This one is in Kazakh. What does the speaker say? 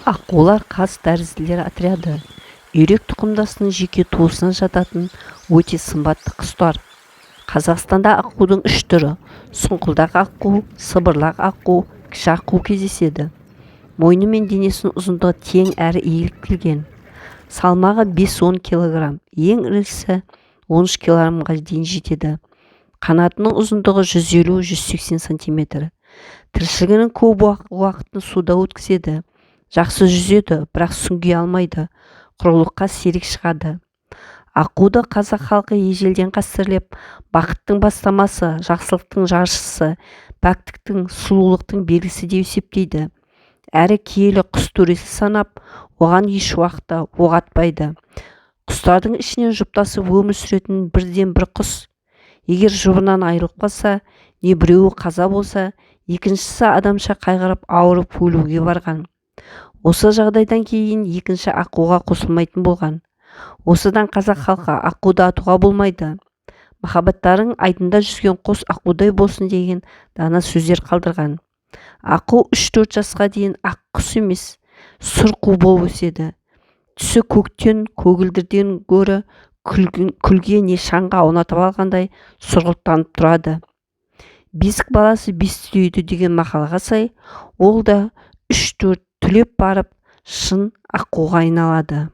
Аққулар қаз тәрізділер отряды, үйрек тұқымдасының жеке туысына жататын өте сымбатты құстар. Қазақстанда аққудың үш түрі: сұңқылдақ аққу, сыбырлақ аққу, кіші аққу кездеседі. Мойны мен денесінің ұзындығы тең әрі иіліктелген. Салмағы 5-10 килограмм, ең ірісі 13 килограммға дейін жетеді. Қанатының ұзындығы 150-180 сантиметр. Тіршілігінің көп уақытын суда өткізеді. Жақсы жүзеді, бірақ сүңги алмайды. Құрылыққа сирек шығады. Аққуды қазақ халқы ежелден қастерлеп, бақыттың бастамасы, жақсылықтың жаршысы, пәктіктің, сұлулықтың белгісі деп есептейді. Әрі киелі құс төресі санап, оған еш уақытта оқ атпайды. Құстардың ішінен жұптасып өмір сүретін бірден бір құс. Егер жұбынан айырылып қалса, не біреуі қаза болса, екіншісі адамша қайғырып, ауырып өлуге барған. Осы жағдайдан кейін екінші аққуға қосылмайтын болған. Осыдан қазақ халқы «Аққуды атуға болмайды, махаббаттарың айдында жүзген қос аққудай болсын» деген дана сөздер қалдырған. Аққу 3-4 жасқа дейін ақ құс емес, сұр қу болып өседі. Түсі көктен, көгілдірден гөрі күлге не шаңға аунатып алғандай сұрғылттанып тұрады. «Бесік баласы бес түлейді» деген мақалға сай, ол да 3-4 түлеп барып шын аққуға айналады.